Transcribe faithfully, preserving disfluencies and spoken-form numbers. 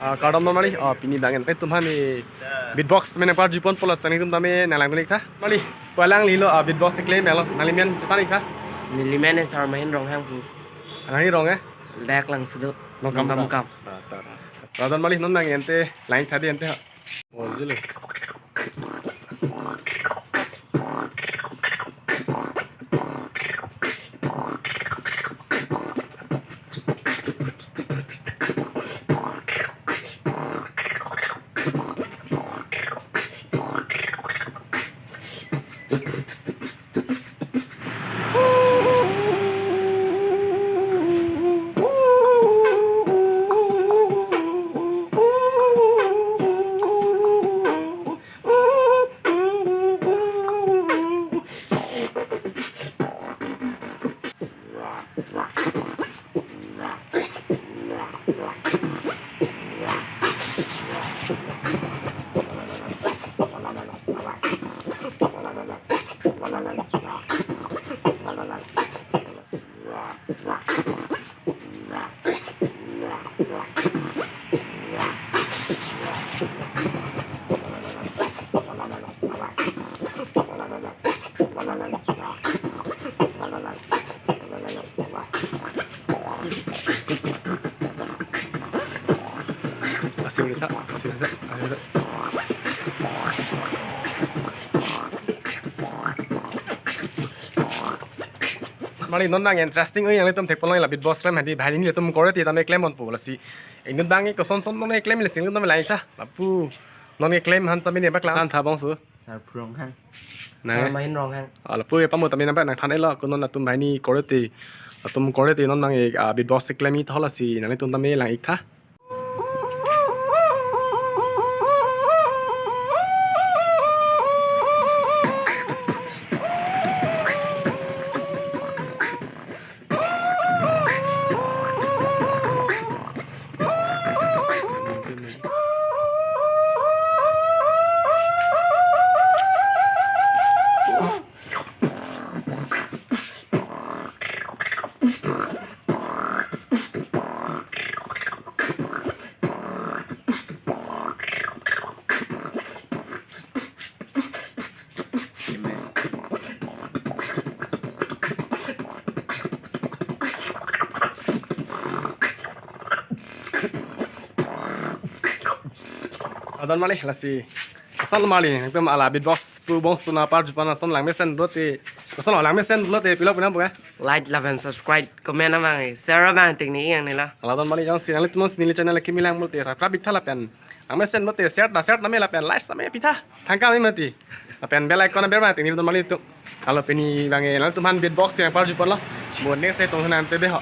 Ah, kardom don mali, ah, pini abang ante tum aphan beatbox amen nangparjuponpo lasi nangtum tame nanglangdun-ik tha. Mali, pu alanglilo, ah, beatbox keklem lo, nangli men chethan-ik tha. Neli men Sarmahin Ronghang pu. Nangli rong eh? Dak lang sudu. Nongkam Nongkam ra? Kam. Ah, ta, ta. Kardom mali, non abang ante lang-ik tha dei ante ha. Oh, jile. Mali non abang interesting oi, nanglitum thekponlong la beatbox klem hadi bhai nelitum kore ti tame klemponpo lasi. Inut abang koson son tame klem lasi nelitum lang-ik tha. Lapu non keklem aphan tame ne bak lang tha bangso. Sarphu Ronghang. Nang eh? Sarmahin Ronghang. Ah, lapu e pamu tame nangpa nangthan-iklo, ko non atum bhai ni kore ti, atum kore ti non abang, ah, beatbox keklem-ik tha lasi nanglitum tame lang-ik tha. Adon mali lasi. Asal mali, nangtum ala beatbox pu bangso nangparjupan ason langmesen pulote. Ason langmesen pulote pilo pinam buka? Like lapen subscribe, comment abang, share abang tingni yang nila. Ala don mali jongsi nanglitum si neli channel kimi lang pulote subscribe-ik tha lapen. Langmesen pulote share ta share tame lapen like tame pi tha. Thangkam mati. Lapen bell icon aber abang tingni don malitum. Kalau pini abang nanglitum aphan beatbox nangparjuponlo. Mo next se tong nang tebe ho.